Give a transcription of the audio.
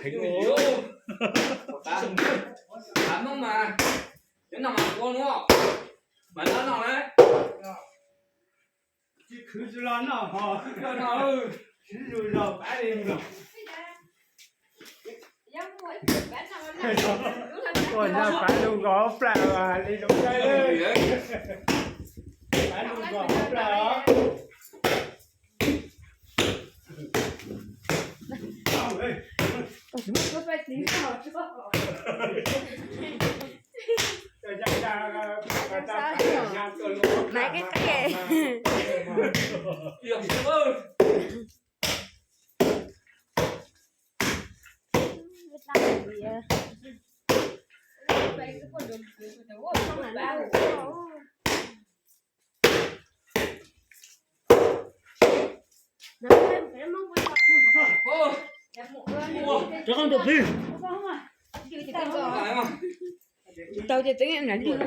Heev, heev, tab moo mas, cov no mas ua no, mas no no na. Tsis khwv tsis los noj ho, noj no, siv zog pab li nkaus. Ua zog pab lug nkaus plaws li zoo, pab lug nkaus plaws os. Maiv qib qib. Rov qab ntua plig. Tau ces twb nrad lig.